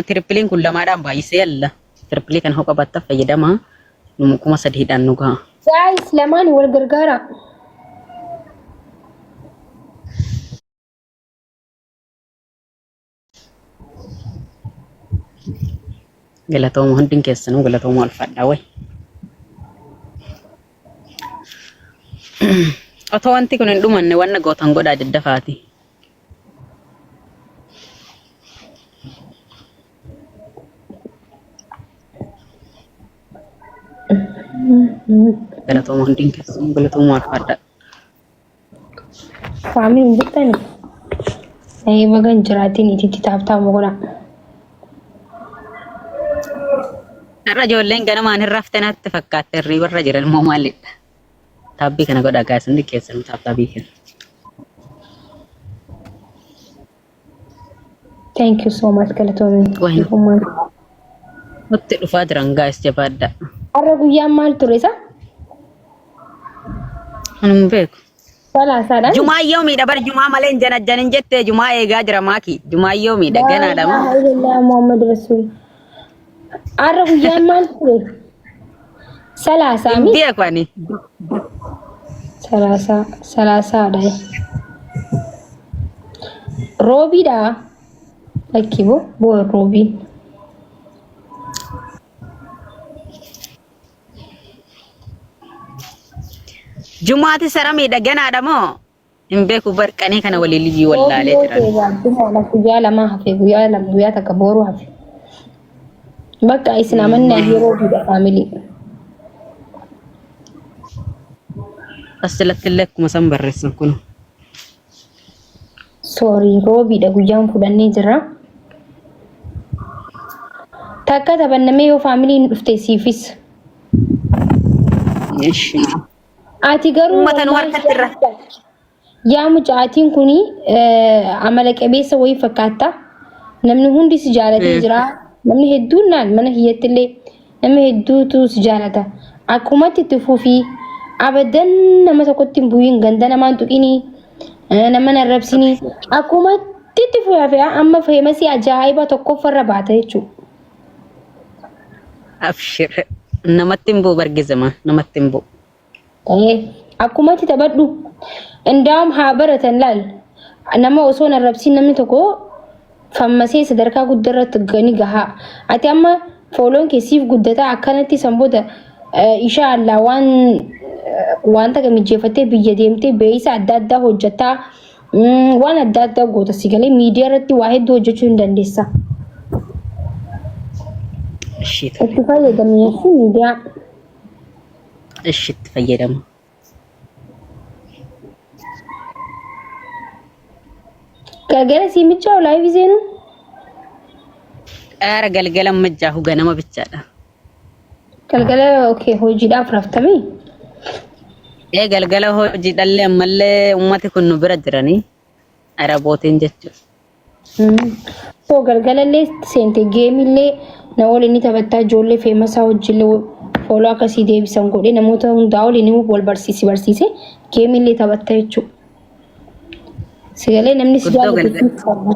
Tiripiliin kun lamaadhaan baay'isee yalla. Tiripilii kana hoo qabaattan fayyadamaa. Numu 3000dhaan nu gaha. Guys lamaan wal gargaara. Galatooma hundin keessanuu galatooma ulfaadhaa wayi. Otoo wanti kun hin dhumanne wanna gootan godhaa daddafaati. Galatooma hundin keessanuu galatooma ulfaadhaa. Faamii hin jirtani? Ee baga hin jiraatin ititti taaptaama godhaa. Har'a ijoolleen ganamaan hin rafte natti fakkaatte hirriibarra jiran immoo maalidha? Taabbii kana godhaa gaas hundi keessanuu taabtaabii kana. Thank you so much galatoomii. Wahin. Ifummaan. Nutti dhufaa jiran gaas jabaadha. Har'a guyyaan maal ture isa? Ani hin beeku. Salaasaadhaan. Jumaa yoomiidha bar jumaa malee hin janajjanin jettee jumaa eegaa jira maaki. Jumaa yoomiidha ganaadha moo? Laa ilaaha illallah Muhammad Rasuul. Har'a guyyaan maal ture? Salaasaa Hin mi? beeku ani. Salaasaa salaasaadha. Roobiidha. Lakki boo boo roobiin. Jumaati saramiidha ganaadha moo? Hin beeku barqanii kana waliin liyyuu wallaalee jiran. Guyyaa lamaa hafe guyyaa lama guyyaa takka booruu hafe. Bakka isin amanna yeroo bida faamilii. As jalatti illee akkuma san barreessan kun. Sorry roobiidha guyyaan fudhannee jirra. Takka taphannamee yoo faamiliin dhufte siifis. Ishi. Ati garuu Uummata nu wallaahi harkatti irra. yaa mucaatiin kuni amala qabeessa wayii fakkaatta. Namni hundi si jaalatee jira. Namni hedduun naan mana kiyyatti illee nama hedduutu si jaalata. Akkumatti itti fufii abadan nama tokkotti hin bu'iin ganda namaan tuqinii nama hin arrabsinii akkumatti itti fufee amma feemasii ajaa'iba tokkoffarra baata jechuudha. Abshir. Namatti hin bu'u bargizama. Namatti hin bu'u. Ee, akkumatti taphadhu. Indaa'um haa baratan laal. Nama osoo hin arrabsiin namni tokko fammasee sadarkaa guddaa irratti ni gahaa. Ati amma fooloon kee siif guddataa akkanatti san booda ishaa Allah waan waan takka mijeeffattee biyya deemtee beeksisa adda addaa hojjettaa waan adda addaa goota si galee miidiyaa irratti waa hedduu hojjechuu hin dandeessa. Ishii tole. Itti fayyadami jechuun miidiyaa. Ishi itti fayyadama. Galgala sii michaa'u laayivii seenuu? Dhaara galgala majjaahu ganama bichaadha. Galgala okay hojiidhaaf raftamii? Ee galgala hojii dhallee ammallee ummati kun nu bira jiranii arabootiin jechuudha. So galgalallee seente geemillee na waliin ni taphattaa ijoollee feemasaa wajjillee fooloo akkasii deebisan godhee namoota hundaa waliin wal barsiisi barsiise geemillee taphatta jechuudha. Sigalee namni si Guddoo jaallatu galgala. siif qaba.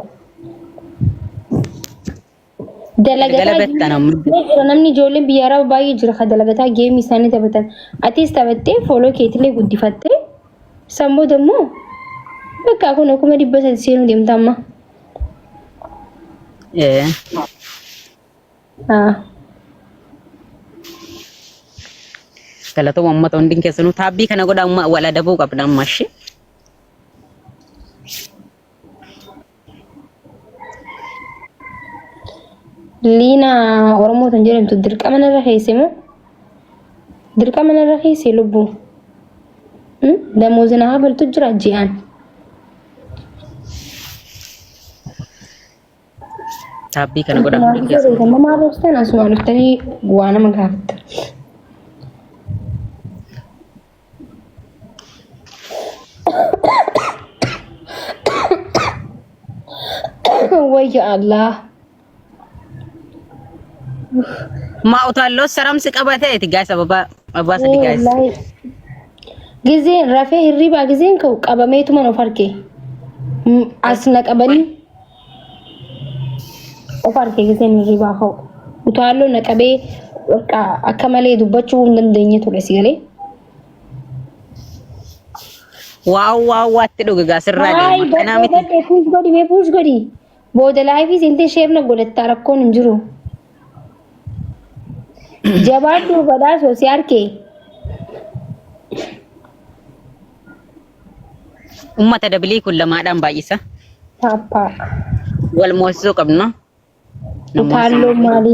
Dalagataa Galgala bettan amma. jira namni ijoolleen biyya araba baay'ee jira kan dalagataa geemii isaanii taphatan. Atis taphattee fooloo keetillee guddifattee san booda immoo bakka kun 300,000 seenuu deemta amma. Ee. Ah. Galatoo uummata hundi keessanuu taabbii kana godhaa umma wal adabuu qabna amma ishee. Liina Oromoo tan jedhamtu dirqama narra keesse moo? Dirqama narra keesse lubbuu. Damooza na hafaltu jira ji'aan. Taabbii kana godhaa hundi keessanuu. Nama arrabsitan asumaan dhuftanii waa nama gaafattan. Wayya Allah. Maa utaalloo saramsi qabateeti gaas ababaa abbaa sadi gaas. Wallahi. Gizeen rafee hirribaa gizeen ka'u qabameetuman of arge. As na qabanii. Qofa harkee giseen hirribaa ka'u. Utaalloo na qabee bakka akka malee dubbachuu hin dandeenye ture si galee. Waaw waaw waatti dhuge gaa sirraa Haay deema. Kanaa badhee miti. badhee puush godhi mee puush godhi. Booda laayifii seentee sheer na godhattaa rakkoon hin jiru. Jabaadhu badhaasoo si harkee. Uummata dabilii kun lamaadhaan baay'isa. Taappaa. Wal moosisuu qabna. Utaalloo maali?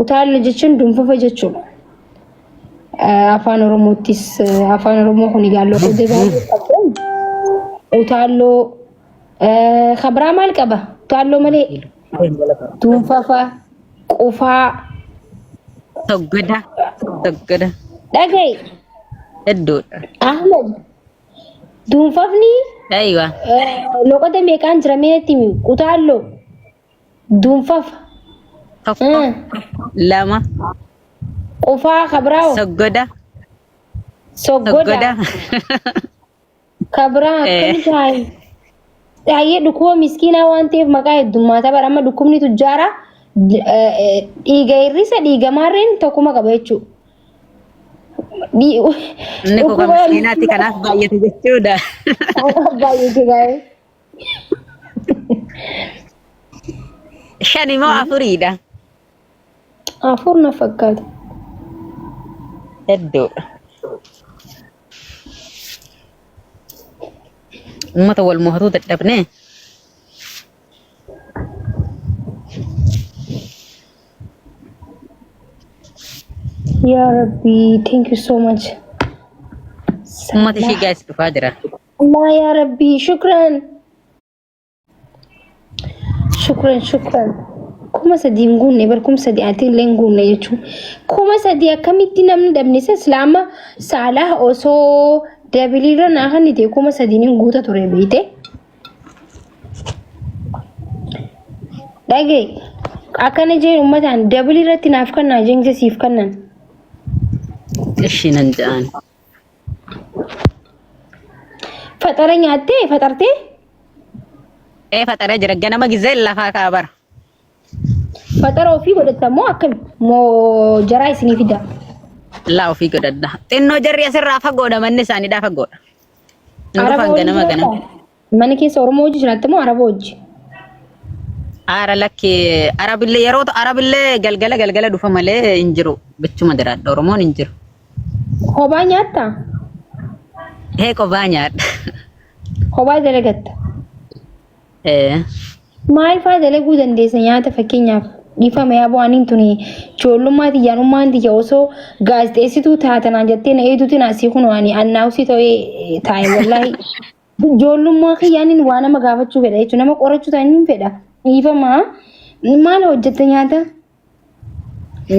Utaalloo jechuun dunfafa jechuudha. Afaan Oromoottis afaan Oromoo kun egaa loqoda baay'ee qabu. Utaalloo kabraa maal qaba? Utaalloo malee dunfafa, qufaa. Soggada. Soggada. Dhaga'i Hedduudha. Ahmed dunfafni Aywa. Loqoda meeqaan jira mee natti himi? Utaalloo. Duunfafa. Tokko. Lama. Qufaa kabiraawo. Soggoda. Soggoda. Soggoda. Kabiraa akkami taa'e. Baay'ee dhukkuba miskiinaa waan ta'eef maqaa heddummaata bara amma dhukkubni tujjaara dhiiga hir'isa dhiiga maarreen tokkuma qaba jechuudha. Inni kun kan miskiinaatti kanaaf baay'ate jechuudha. Baay'ee gaa'ee. Shani moo afuriidha? Afur na fakkaata. Hedduudha. Uummata wal mo'atuu dadhabnee. Yaa Rabbi, thank you so much. Uummata ishii gaas dhufaa jira. Allah yaa Rabbi, shukran. Shukran, shukran. 3000 hin guunne bar 3000 ati illee hin guunne jechuun. 3000 akkamitti namni dhabne isa islaama saalaa osoo dabiliirra naa kennite 3000 hin guuta ture beekte. Dhagee akkana jeen uummataan dabilii irratti naaf kannaa jeen siif kannan. Ishii nan ja'an. Faxara nyaattee faxartee? Ee faxaree jira ganama gizee lafaa ka'a bara. Faxara ofii godhatta moo akkami? Moo jaraa isinii fida? Laa ofii godhadha. Xinnoo jarri asirraa fagoodha manni isaaniidhaa fagoodha. Hin Araba dhufan wajji ganama ganama. jiraatta? Mana keessa Oromoo wajji jiraatta moo Araba wajji? Aara lakki arabillee yeroo arabillee galgala galgala dhufa malee hin jiru. Bichuma jiraadha Oromoon hin jiru. Kophaa nyaattaa? Ee kophaa nyaadha. Kophaa dalagatta? Ee. Maal faa dalaguu dandeessa nyaata fakkeenyaaf dhiifama yaa bo'aniin tuni ijoollummaa tiyyaan ummaan tiyya osoo gaazexeessituu taatanaan jettee na eeduutiin asii kun ani annaawusii ta'ee taa'e wallaahi. Ijoollummaa kiyyaaniin waa nama gaafachuu fedha jechuudha nama qorachuu ta'anii fedha dhiifama maal hojjette nyaata?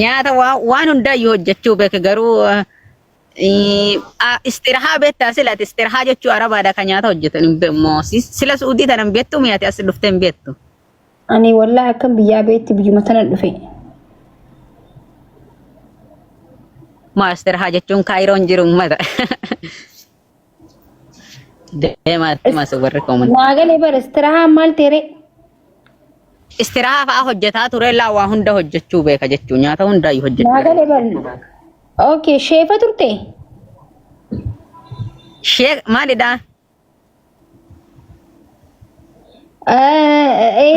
Nyaata waan hundaayyuu hojjechuu beeka garuu istirahaa beektaa sila ati istirahaa jechuu arabaadha kan nyaata hojjetan hin beekmoo sila suudii tana hin beektu mi'aati as dhuftee hin beektu. Ani wallaahi akkam biyyaa beetti biyyuma tana dhufe. Maa istirahaa jechuun kaayiroon jiru uummata. Deemaatti maas warri kooman. Naa galee bara istirahaa maal ta'e? Istirahaa fa'aa hojjetaa ture laa waa hunda hojjechuu beeka jechuu nyaata hundaayyuu hojjechuu. Naa galee bara. Okay, sheefa turte? Shee maalidhaa?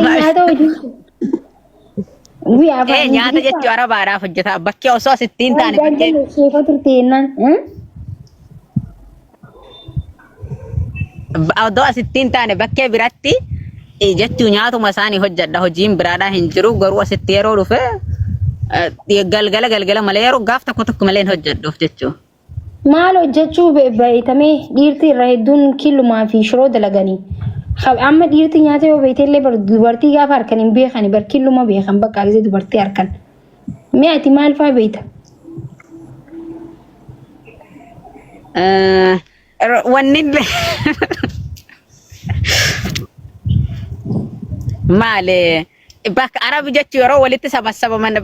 Nyaata hojii. Guyyaa afaan Ee nyaata jechuu arabaadhaaf hojjetaa bakkee osoo asitti hin taane bakkee Sheefa turte jennaan. Odoo asitti hin taane bakkee biratti jechuu nyaatuma isaanii hojjedha hojiin biraadhaa hin jiru garuu asitti yeroo dhufe galgala galgala malee yeroo gaaf tokko tokko malee hin hojjedhuuf jechuu. Maal hojjechuu beektamee dhiirti irra hedduun killumaa fi shiroo dalaganii. Amma dhiirti nyaata yoo beekte illee dubartii gaafa harkan hin beekani bar killuma beekan bakka gisee dubartii harkan. Mee ati maal faa beekta? Wanni maali bakka arabi jechuun yeroo walitti sabassabaman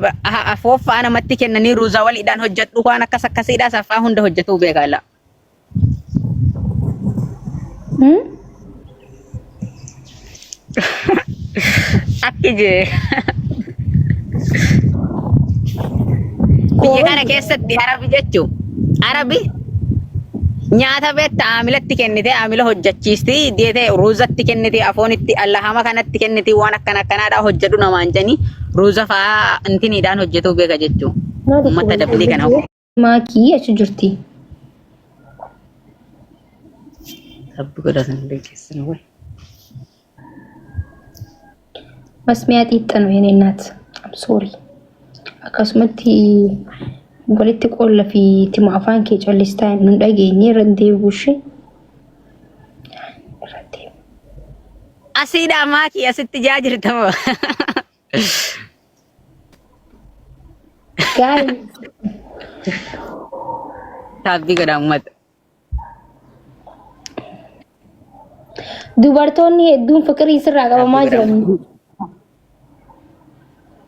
afooffaa namatti kennanii ruuzaa waliidhaan hojjedhu waan akkas akkasiidhaa saffaa hunda hojjetuu beekaa la. Akki jee. Biyya kana keessatti arabi jechuun arabi nyaata beekta aamilatti kennite aamila hojjachiisti deetee ruuzatti kennite afoonitti allahama kanatti kennite waan akkana akkanaadhaa hojjedhu namaan jedhanii ruuza fa'aa intiniidhaan hojjetuu beeka jechuun. Uummata dabilii kana Maakii achi jirti. Rabbi godhatan beeksisna wayi. Masmiyaa xiixxanu የኔ እናት I'm sorry. Akkasumatti walitti qoolla fi tima afaan kee callistaa nun dhageenye irra hin deebi'u ishee. Irra hin deebi'u. Asiidhaa maakii asitti jaa jirtama. Guys, Taabbii godhaa uummata. Dubartoonni hedduun fiqirii sirraa qabamaa jiran.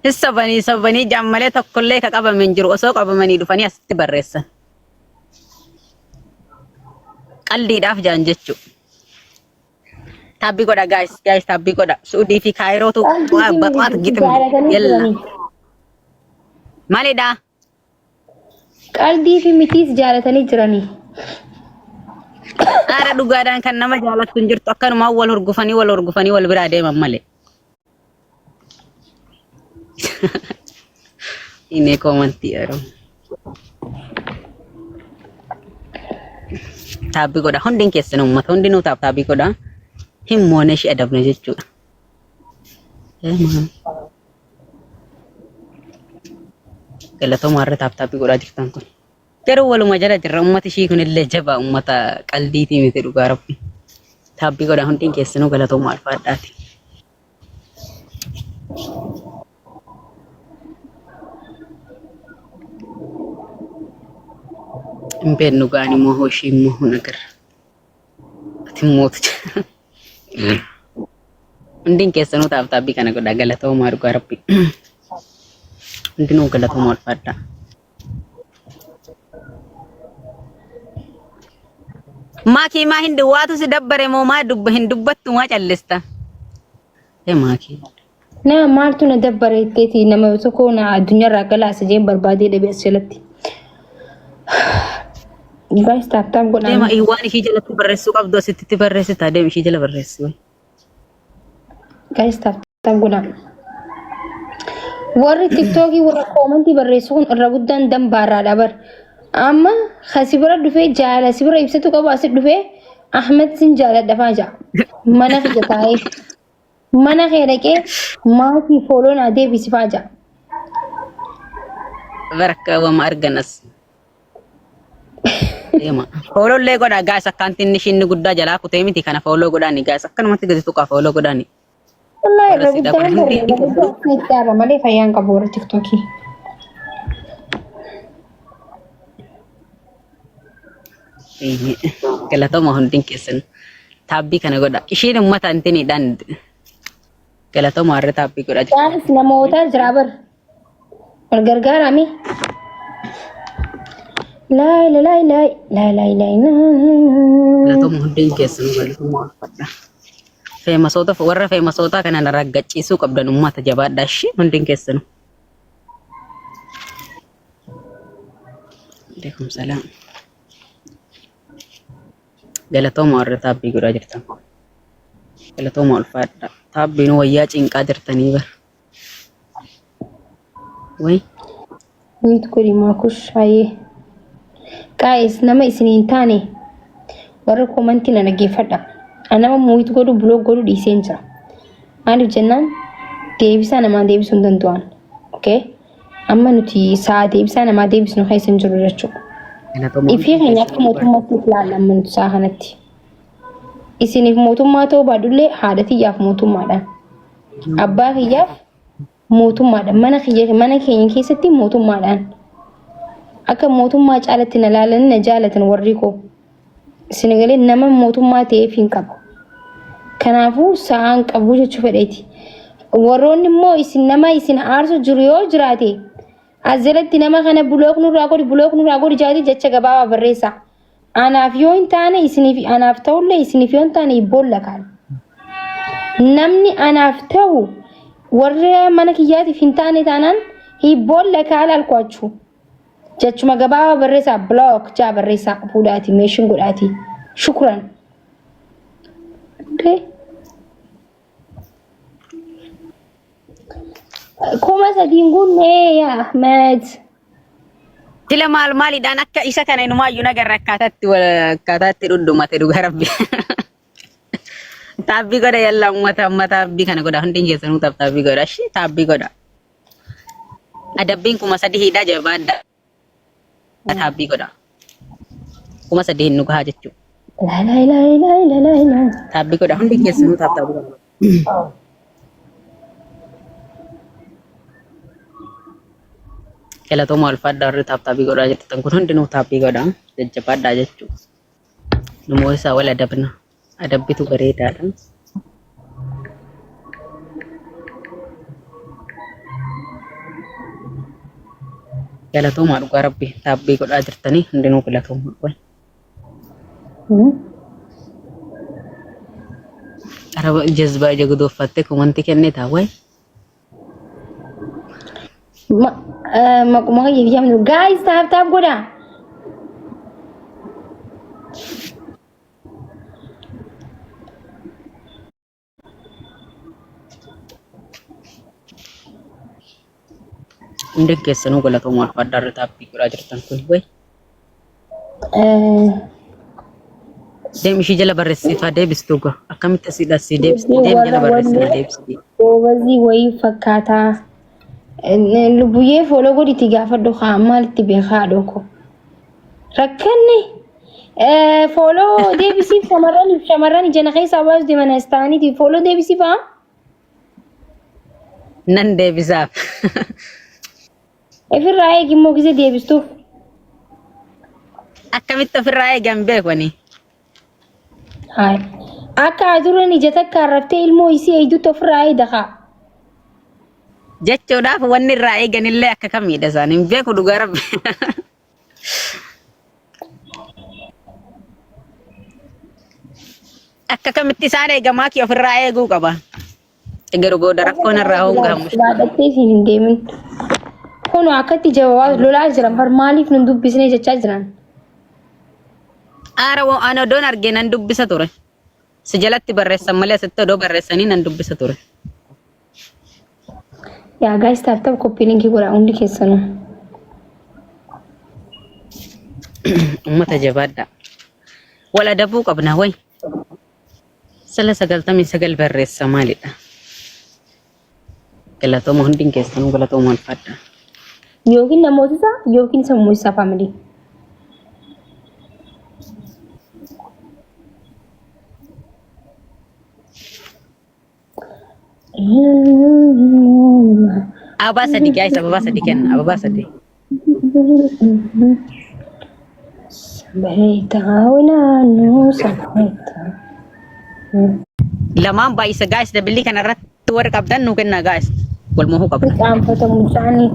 Hin sobanii sobanii jaammalee tokkollee ka qabame hin jiru osoo qabamanii dhufanii asitti barreessan. Qaldiidhaaf jaan jechuudha. Taabbii godha guys guys taabbii godha. Suudii fi Kaayirootu baxwaat gixim Jaalatanii yalla. jiranii. Maalidha? Qaldii fi mitiis jaalatanii jiranii. Haara dhugaadhaan kan nama jaalattu hin jirtu akkanumaan wal hurgufanii wal hurgufanii wal biraa deeman malee. Inni koomantii yeroo. Taabbii godha hundin keessan uummata hundinuu taab taabbii godha. Hin moone ishee adabne jechuudha. Galatoomaa irra taab taabbii godhaa jirtan kun. Garuu waluma jala jirra uummati ishii kunillee jabaa uummata qaldiitii miti dhugaa rabbi. Taabbii godhaa hundin keessanuu galatoomaa alfaadhaati. Hin beeknu gaani moo hoshii immoo hin agarra. Ati mootu. Hundin keessanuu taaf taabbii kana godhaa galatoomaa dhugaa rabbi. Hundinuu galatoomaa ulfaadhaa. Maakii maa hin waatu si dabbare moo maa dubba hin dubbattu maa callista? Ee maakii. Na maaltu na dabbare jetteeti nama tokko na addunyaarraa galaasa jeen barbaadee dhabe as jalatti. Guys tap tap godhaa. Deema waan ishii jalatti barreessuu qabdu asitti itti barreessita deem ishii jala barreessi. Guys tap tap godhaa. Warri tiktookii warra koomantii barreessu kun irra guddaan dambaarraadha bar. Amma kasi bira dhufee jaala si bira ibsatu qabu asi dhufee Ahmed sin jaaladha faa ja'a. Mana kiyya taa'ee mana kee dhaqee maatii fooloo naa deebisi faa ja'a. Barakka wama arganas. Deema. Foolollee godhaa gaas akkaantiin inni inni guddaa jalaa kutee miti kana fooloo godhaani gaas akkanumatti gadi tuqaa fooloo godhaani. Wallahi irra Warra siidhaa guddaan godhan hundi. barreeffama itti aara malee fayyaan qabu warra tiktookii. Galatooma hundin keessan taabbii kana godha. Ishiin uummata intiniidhaan galatooma warra taabbii godha jirtu. Isaanis namoota jira bar. Wal gargaarame. Laa laa laa laa laa laa laa. Galatooma hundin keessan galatooma ulfadha. Feemasoota warra feemasoota kana na raggachiisuu qabdan uummata jabaadha ishee hundin keessanuu. Alaikum salaam. Galatooma warra taabbii godhaa jirtan. Galatooma ulfaadha. Taabbiin wayyaa cinqaa jirtanii bara. Way. Mute godhi maakush hayyee. Guys nama isin hin taane warra koomantii na dhaggeeffadha. Ani nama mute godhu block godhu dhiiseen jira. Maaliif jennaan deebisaa namaa deebisuu hin danda'an. Okay? Amma nuti sa'a deebisaa namaa deebisnu keessa hin jirru jechuudha. Galatooma Ifii hundi keenya akka keessanuu mootummaatti ilaalla amma nuti sa'a kanatti. Isiniif mootummaa ta'uu baadhullee haadha tiyyaaf mootummaadha. Abbaa kiyyaaf mootummaadha. Mana kiyya mana keenya keessatti mootummaadhaan. Akka mootummaa caalatti na laalanii na jaalatan warri koo. Isin galee nama mootummaa ta'eef hin qabu. Kanaafuu sa'aan qabu jechuu fedheeti. Warroonni immoo isin nama isin aarsu jiru yoo jiraate as jalatti nama kana block nurraa godhi block nurraa godhi jaati jecha gabaabaa barreessaa. Anaaf yoo hin taane isiniif anaaf ta'ullee isiniif yoo hin taane boolla kaala. Namni anaaf ta'u Warra mana kiyyaatiif hin taane taanaan hiibboon lakaa alaalkuwachu. Jechuma gabaabaa barreessaa block jaa barreessaa fuudhaati meeshin godhaati. Shukran. Okay. 3000 guunnee yaa Ahmed. Sila maal maaliidhaan akka isa kana inumaayyuu nagarra akkaataatti akkaataatti dhundhumate dhugaa rabbi. Taabbii godha yallaa uummata amma taabbii kana godha hundi keessanuu taabbii godha shi taabbii godha. Adabbiin 3000 hidhaa jabaadha taabbii godha. 3000 hin nu gahaa jechuudha. Laa laa laa laa laa laa laa. Taabbii godha hundi keessanuu taabbii godha. Galatooma ulfaadhaa warri taabbii godhaa jirtan kun hundinuu taabbii godha jajjabaadhaa jechuudha. Numoo isaa wal adabna. Adabbitu bareedaadha. Galatoomaa dhugaa rabbi taabbii godhaa jirtanii hundinuu galatoomaa. Wal. Araba jazbaa ija gudooffattee komantii kennitaa way. Maquma kiyya biyya amnu. Guys, tap tap godhaa. Hundi keessanuu galatoomaa ulfaadhaa irra taabbii godhaa jirtan kun way. Deem ishii jala barreessifaa deebistu gaa akkamitti asii dhasii deebisti deem jala barreessina deebisti. Goobazii wayii fakkaataa. Lubbuyyee fooloo godhiti gaafadhu haa maalitti beekaa haadhoo koo. Rakkanne fooloo deebisiif shamarraniif shamarran ija na keessaa baasu deeman as ta'aniiti fooloo deebisiif haa. Nan deebisaaf. Ofirraa eegi immoo gisee deebistuuf. Akkamitti ofirraa eegan beeku ani. Hayi. Akka adurreen ija takka arraftee ilmoo isii eegdutti ofirraa eegda kaa. Jechuudhaaf wanni irraa eegan illee akka kamiidha isaan hin beeku dhugaa rabbi. Akka kamitti isaan eegamaa kee ofirraa eeguu qaba. Garuu booda rakkoon irraa honga hamu. Baadhattee siin hin deemin. Kun akkatti jabaa lolaa jiran bar maaliif nun dubbisne jechaa jiran. Aara ani odoon argee nan dubbisa ture. Si jalatti barreessan malee asitti odoo barreessanii nan dubbisa ture. Yaa guys, tap tap copy link godhaa hundi keessanuu. Uummata jabaadha. Wal adabuu qabna way. Sala 99 barreessa maalidha? Galatooma hundi keessanuu galatooma ulfaadha. Yookiin namoota isaa yookiin sammuu isaa family. Ababaa sadi guys, ababaa sadi kenna, ababaa sadi. Lamaan baay'isa guys, dabilii kanarratti warri qabdan nu kenna guys. Wal mo'uu qabna. Qaanfata mucaanii.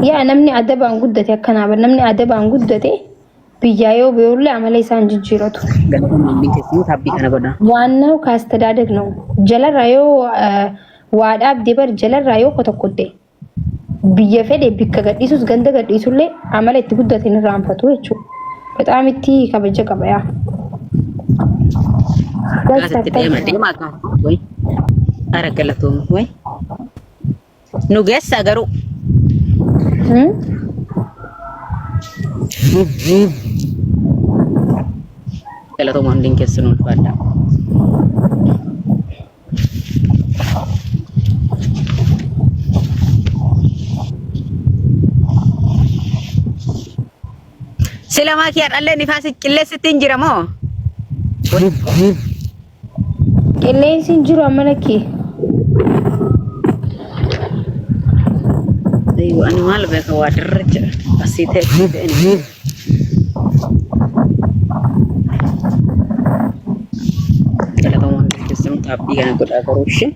Yaa namni adabaan guddate akkanaa bar namni adabaan guddate biyyaa yoo beekullee amala isaan jijjiiratu. Galatooma hundi keessanuu taabbii kana godha. ዋናው ከአስተዳደግ ነው። Jalarraa yoo waa dhaabde bar jalarraa yoo kotokkotte biyya fedhe bikka gadhiisus ganda gadhiisullee amala itti guddate hin irraanfatu jechuudha. Bexaam itti kabaja qaba yaa. Guys itti deema deema akka way. Ara galatooma way. Nu geessaa garuu. Galatooma hundi keessanuu ulfaadha. Sila maakii har'allee nifaasi qilleessitti hin jira moo? Qilleensi hin jiru amma lakkee. Ayyo ani maal beeka waa dirra jira. Asii ta'e asii ta'e ni. Galatooma hundi keessanuu taabbii kana godhaa garuu ishee.